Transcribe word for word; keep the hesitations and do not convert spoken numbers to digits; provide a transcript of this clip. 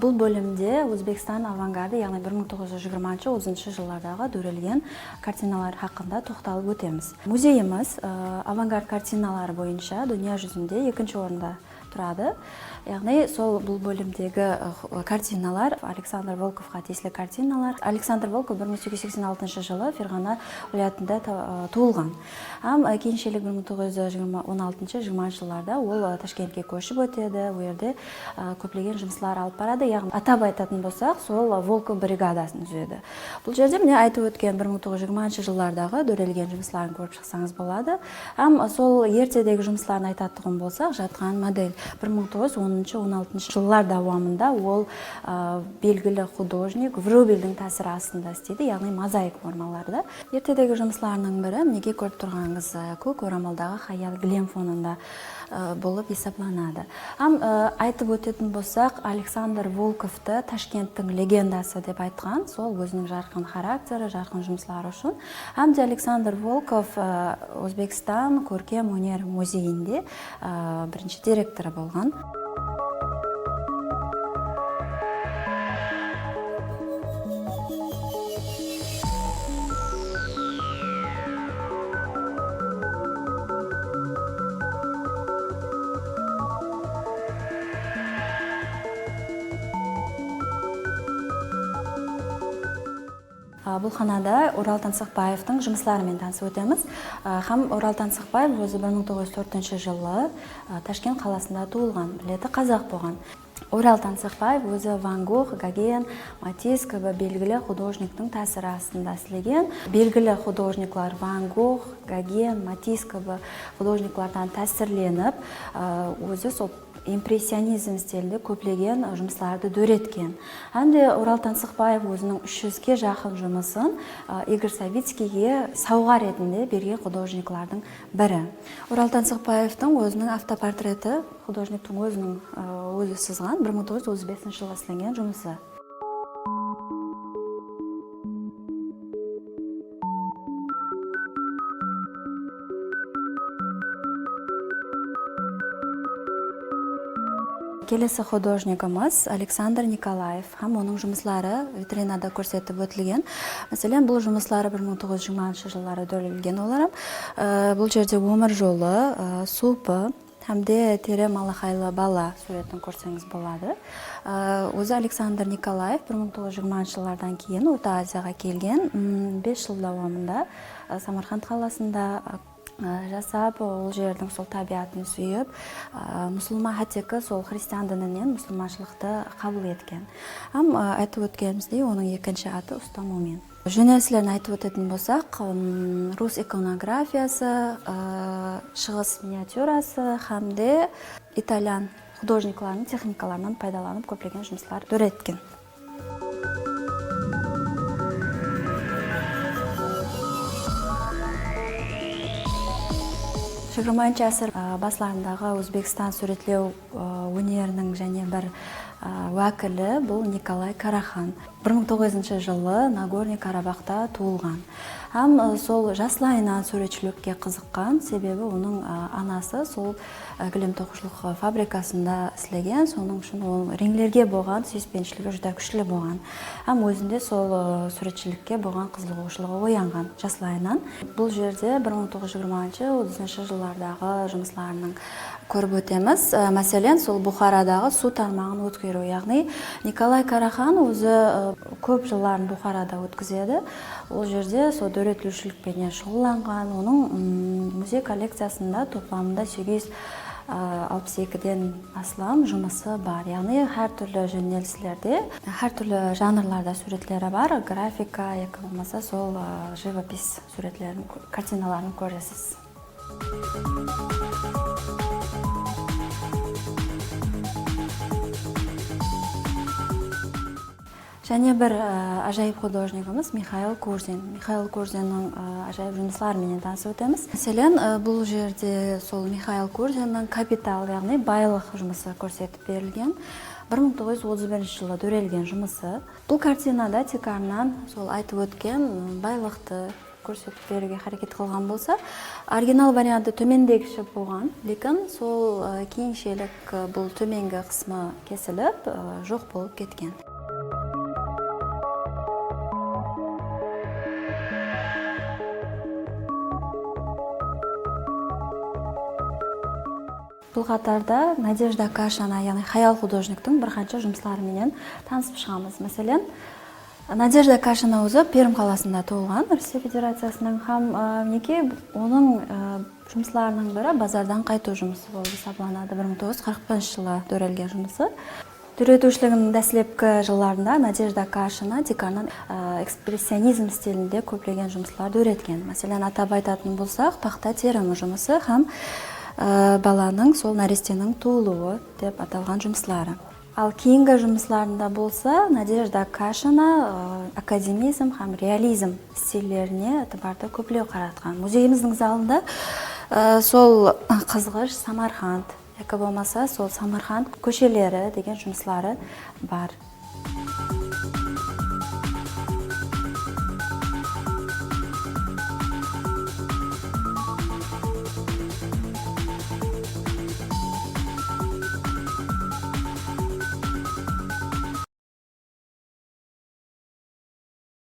Bul bólimde Ózbekstan avangardı, yaǵnıy bir mıń toǵız júz jigirmanshı, otızınshı jıllardaǵı dórelgen kartinalar haqqında toqtalıp ótemiz. Muzeyimiz, ı, avangard kartinaları boyınsha dúnya júzinde ekinshi orında turadı. Yaǵnıy, sol bul bólimdegi, ı, kartinalar Aleksandr Volkovqa tiyisli kartinalar. Aleksandr Volkov bir mıń segiz júz seksen altınshı jılı Ferǵana wálayatında ta-, ı, tuwılǵan. Hám, ı, keyinshelik bir mıń toǵız júz jigirma, on altınshı, jigirmanshı jıllarda ol, ı, Tashkentke kóship ótedi. Ol jerde, ı, kóplegen jumıslar alıp baradı. Yaǵnıy, atap aytatın bolsaq, sol, ı, Volkov brigadasın dúzedi. Bul jerde, mine, aytıp ótken bir mıń toǵız júz jigirmanshı jıllardaǵı dórelgen jumısların kórip shıqsańız boladı. Hám sol ertedegi jumısların aytatuǵın bolsaq, jatqan model bir mıń toǵız júz onınshı, on altınshı jıllar dawamında ol, a, belgili xudojnik Vrubeldiń tásiri astında isleydi, yaǵnıy mozaik formalarda. Ertedegi jumıslarınıń biri, minekey, kórip turǵanıńız, a, kók oramaldaǵı hayal gilem fonında, a, bolıp esaplanadı. Hám, a, aytıp ótetin bolsaq, Aleksandr Volkovtı Tashkenttiń legendası dep aytqan, sol óziniń jarqın xarakteri, jarqın jumısları ushın. Hám de Aleksandr Volkov, ı, Ózbekstan kórkem óner muzeyinde, ı, birinshi direktorı bolǵan. A, bul xanada Ural Tansıqbaevtıń jumısları menen tanısıp ótemiz. A, hám Ural Tansıqbaev ózi bir mıń toǵız júz tórtinshi jılı, a, Tashkent qalasında tuwılǵan, milleti qazaq bolǵan. Ural Tansıqbaev ózi Van Gogh, Gogen, Matiss kibi belgili xudojniktiń tásiri astında islegen. Belgili xudojniklar Van Gogh, Gogen, Matiss kibi xudojniklardan tásirlenip, a, ózi sol impressionizm stilinde kóplegen, ı, jumıslardı dóretken. Hám de Ural Tansıqbaev óziniń úsh júzge jaqın jumısın, ı, Igor Savickiyge sawǵa retinde bergen xudojniklardıń biri. Ural Tansıqbaevtıń óziniń avtoportreti, xudojniktiń óziniń, ı, ózi sızǵan bir mıń toǵız júz otız besinshi jılı islengen jumısı. Kelesi xudojnigimiz Aleksandr Nikolaev hám onıń jumısları vitrinada kórsetip ótilgen. Máselen, bul jumısları bir mıń toǵız júz jigirmanshı jılları dóretilgen olar hám. Á, bul jerde ómir jolı, á, suwpı, hám de tere malaqaylı bala súwretin kórseńiz boladı. Á, ózi Aleksandr Nikolaev bir mıń toǵız júz jigirmanshı jıllardan keyin Orta Aziyaǵa kelgen, m, bes jıl dawamında, á, Samarqand qalasında, á, jasap, ol jerdiń sol tábiyatın súyip, á, musılman, hátteki sol xristian dininen musılmanshılıqtı qabıl etken. Hám, á, aytıp ótkenimizdey, onıń ekinshi atı Usta Mómin. Jónelislerin aytıp ótetin bolsaq, ım, rus ikonografiyası, ı, shıǵıs miniatyurası hám de italyan xudojniklarınıń texnikalarınan paydalanıp kóplegen jumıslar dóretken. Jigirmanshı ásir, ı, baslarındaǵı Ózbekstan súwretlew, ı, óneriniń jáne bir, ı, wákili bul Nikolay Karaxan. Bir mıń toǵız júzinshi jılı Nagorniy Karabaxta tuwılǵan. Hám, ı, sol jaslayınan súwretshilikke qızıqqan, sebebi onıń, ı, anası sol, ı, gilem toqıwshılıq, ı, fabrikasında islegen, sonıń ushın onıń reńlerge bolǵan súyispenshiligi júdá kúshli bolǵan. Hám ózinde sol, ı, súwretshilikke bolǵan qızıǵıwshılıǵı oyanǵan jaslayınan. Bul jerde bir mıń toǵız júz jigirmanshı, otızınshı jıllardaǵı jumıslarınıń kórip ótemiz. Á, máselen, sol Buxaradaǵı suw tarmaǵın ótkeriw, yaǵnıy Nikolay Karaxan ózi, á, kóp jılların Buxarada ótkizedi. Ol jerde sol dóretiwshilik penen shuǵıllanǵan. Onıń, mm, muzey kollekciyasında toplamında segiz júz alpıs ekiden aslam jumısı bar. Yaǵnıy hár túrli jónelislerde, hár túrli janrlarda súwretleri bar. Grafika, yaki bolmasa sol, á, jivopis súwretlerin, kartinaların kóresiz. Jáne bir, ı, ájayıp xudojnigimiz Mixail Kurzin. Mixail Kurzinniń, ı, ájayıp jumısları menen tanısıp ótemiz. Máselen, ı, bul jerde sol Mixail Kurzinniń kapital, yaǵnıy baylıq jumısı kórsetip berilgen. Bir mıń toǵız júz otız birinshi jılı dórelgen jumısı. Bul kartinada tiykarınan sol aytıp ótken, ı, baylıqtı, kórsetip beriwge háreket qılǵan bolsa, original variantı tómendegishe bolǵan, lekin sol, e, keyinshelik, e, bul tómengi qısmı kesilip, e, joq bolıp ketken. Bul qatarda Nadejda Kashina, yaǵnıy hayal xudojniktiń bir qansha jumısları menen tanısıp shıǵamız. Máselen, Nadejda Kashina ózi Perm qalasında tuwılǵan, Rossiya Federaciyasınıń hám, e, minekey, onıń, e, jumıslarınıń biri Bazardan qaytıw jumısı bolıp esaplanadı. Bir mıń toǵız júz qırq birinshi jılı dórelgen jumısı. Dóretiwshiliginiń dáslepki jıllarında Nadejda Kashina tiykarınan, e, ekspressionizm stilinde kóplegen jumıslar dóretken. Máselen, atap aytatın bolsaq, Paxta terimi jumısı hám, e, Balanıń, sol náresteniń tuwılıwı dep atalǵan jumısları. Al keyingi jumıslarında bolsa Nadejda Kashina, e, akademizm hám realizm stillerine itibardı kóplep qaratqan. Muzeyimizdiń zalında, e, sol Qızǵısh, Samarqand, yaki bolmasa sol Samarqand kósheleri degen jumısları bar.